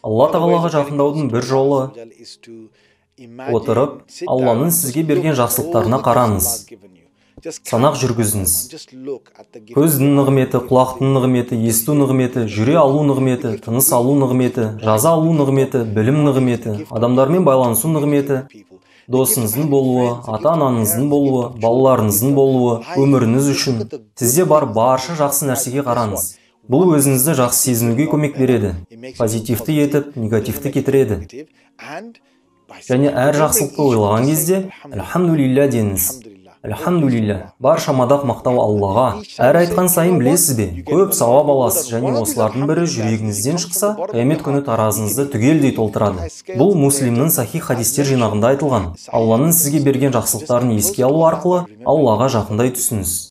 Алла тағалаға жақындаудың бір жолы отырып, Алланың сізге берген жақсылықтарына қараңыз. Санақ жүргізіңіз. Көздің нығметі, құлақтың нығметі, есту нығметі, жүре алу нығметі, тыныс алу нығметі, жаза алу нығметі, білім нығметі, адамдармен байланысу нығметі, досыңыздың болуы, ата-анаңыздың болуы, балаларыңыздың болуы, өміріңіз үшін сізде бар барша жақсы нәрсеге қараңыз. Бұл өзіңізді жақсы сезінуге көмек береді, позитивті етіп, негативті кетіреді. Және әр жақсылықты ойлаған кезде «Альхамдулилля» деңіз. Альхамдулилля, барша мадақ мақтау Аллаға. Әр айтқан сайын білесіз бе, көп сауап аласыз, және осылардың бірі жүрегіңізден шықса, қиямет күні таразыңызды түгелдей толтырады. Бұл Муслимнің сахих хадистер жинағында айтылған. Алланың сізге берген жақсылықтарын еске алу арқылы Аллаға жақындай түсіңіз.